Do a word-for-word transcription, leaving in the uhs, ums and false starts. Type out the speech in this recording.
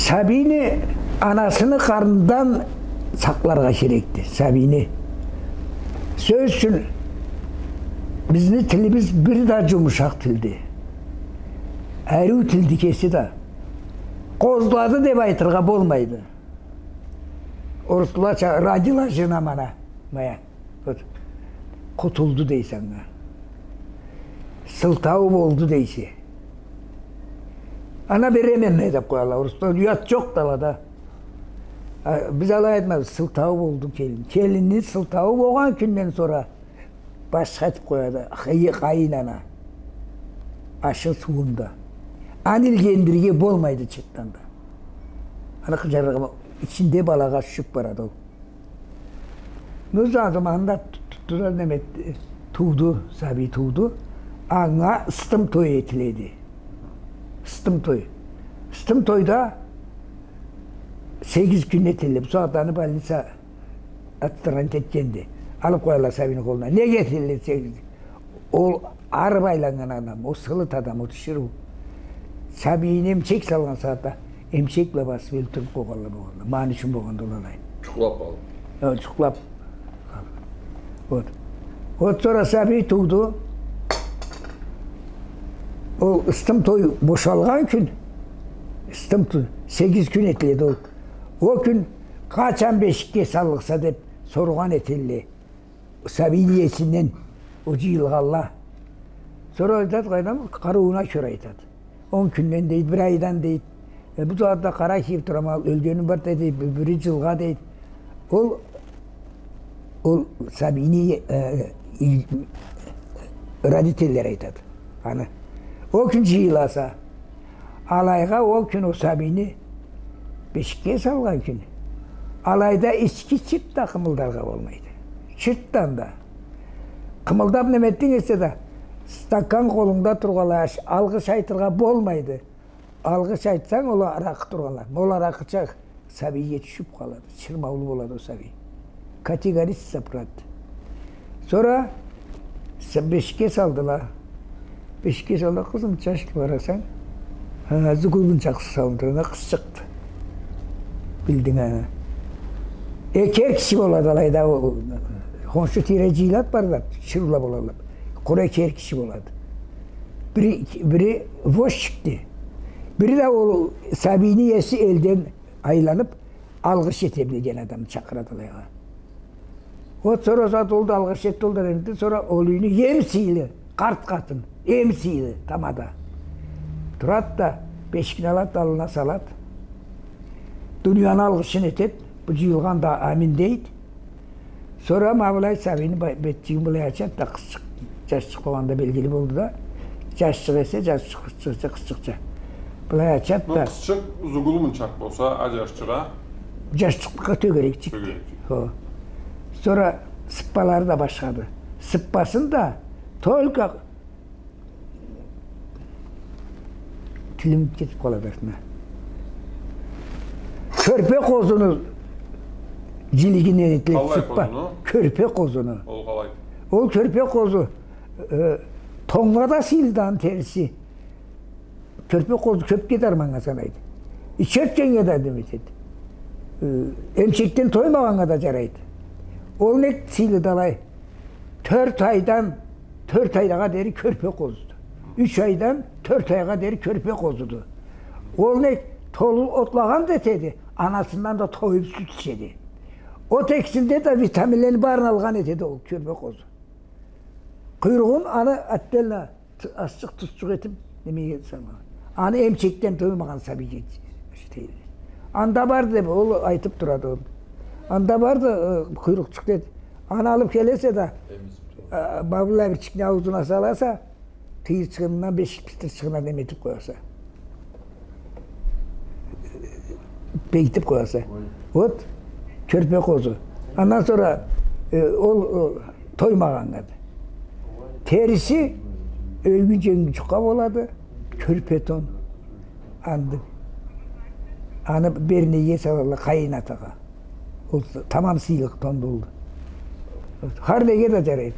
Сабийни анасыны къарнындан сакъларгъа керекди, сабийни. Сёз ючюн, бизни тилибиз бир да джумушакъ тилди. Ариу тилди кеси да. Къозлады деп айтыргъа болмайды. Орусча родила жена моя. Моя. Вот. Къутулду дейсе анга. Сылтауу болду дейсе. Она беременная деп къояла. Орусча уят джокъ да алада. А, биз алай айтмайбыз, сылтауу болду келин. Келинни сылтауу болгъан кюнден сора башха этип къояды. Къайын-, къайын ана. Ашын, сууун да. Аны илгендирирге болмайды чыртдан да. Аны къыджарыргъа, ичинде балагъа тюшюп барады ол. Ну, за-, заманында ту-, ту-, ту-, неме, тууду, сабий тууду. Анга ыстым той этиледи. Ыстым той. Ыстым тойда сегиз кюн этиледи. Бусагъатда аны больница отстранить этгенди. Алып къояла сабийни къолуна. Неге этиледи сегиз? Ол арып айланнган адам, ол сылыт адам, ол тиширыу. Сабийни эмчек салгъан сагъатда эмчек бла басып ёлтюрюп къойгъанла болгъанла. Ма аны ючюн болгъанды ол алай. Джукълап алып. Э, джукълап. Вот. Вот сора сабий тууду. Ол ыстым той бошалгъан кюн, ыстым той, сегиз кюн этиледи ол. Ол кюн къачан бешикге саллыкъса деп соргъан этелле. Сабийни иесинден ол джыйылгъанла. Сора айтады, къайдам, къарыууна кёре айтады. Он кюнден дейди, бир айдан дейди. Э, бусагъатда къара кийип турама, ёлгеним бар да дейди, бир, бир джылгъа дейди. Ол, ол сабийни, э, и-, родительле айтады. Аны. Ол кюн джыйыласа, алайгъа ол кюн ол сабийни бешикге салгъан кюн, алайда ички чырт да къымылдаргъа болмайды. Чыртдан да. Къымылдап неме этдинг эсе да, стакан къолунгда тургъанлай, алгъыш айтыргъа болмайды. Алгъыш айтсанг, ол аракъы тургъанлай. Ол аракъы чакъ сабийге тюшюп къалады. Чырмаулу болады ол сабий. Категорически запрет. Сора с-, бешикге салдыла. Бешикге салдыла, къызым, чачкы барасанг. Ха, зугулмунчакъ салынды, ана къызчыкъды. Билдинг аны. Эки эр киши болады алайда, ол, хоншу тийре джыйылады барлап, тиширыула болады. Къуру эки эр киши болады. Бири, бири возчикди. Бири да ол сабийни иеси элден айланып, алгъыш эте билген адамны чакъырады алайгъа. Вот сора зат олду, алгъыш этди, олду, энди сора ол юйню эм сыйлы, къарт къатын, эм сыйлы тамада. Турады да, бешикни алады, аллына салады. Дунияны алгъышын этеди, бу джыйылгъан да амин дейди. Сора ма былай сабийни ба-, бетчигин былай ачады да, къызчыкъ, джашчыкъ болгъанда белгили болду да, джашчыкъ эсе, джашчыкъ, къызчыкъча, къызчыкъча. Былай ачады да. Бу къызчыкъ зугулмунчакъ болса, а, джашчыкъ а? Джашчыкъгъа тёгерекчикди. Тёгерекчик. Хо. Сора сыппалары да башхады. Сыппасын да только Тилим кетип къалады артына. Кёрпе къозуну джилигинден этиледи сыппа. Къалай къозуну? Кёрпе къозуну. Ол къалай? Ол кёрпе къозу, э, тонгнга да сыйлыды аны териси. Кёрпе къозу кёпге дарманнга санайды. Ичи ётгеннге да неме этеди. Э, эмчекден тоймагъаннга да джарайды. Ол нек сыйлыды алай? Тёрт айдан тёрт айгъа дери кёрпе къозуду. Юч айдан тёрт айгъа дери кёрпе къозуду. Ол не, толу отлагъан да этеди, анасындан да тоюп сют ичеди. Ол экисинде да витаминлени барын алгъан этеди ол кёрпе къозу. Къуйругъун аны отдельно Т-, азчыкъ-тузчукъ этип, немеге салгъан. Аны эмчекден тоймагъан сабийге, ш-, дейди. Анда бар деп, ол айтып турады ол. Анда барды, э, къуйрукъчукъ деди. Аны алып келесе да, э, ма былай бирчикни аузуна саласа, къыйырчыгъындан бешик битирчигине неме этип къояса. Бегитип къояса. Вот, кёрпе къозу. Андан сора, э, ол, ол тоймагъаннга да. Териси ёлгюнчюкге болады, кёрпе тон. Аны, аны бернеге салалла, къайын атагъа. Ол тамам сыйлыкъ тон болду. Хар неге да жарайды.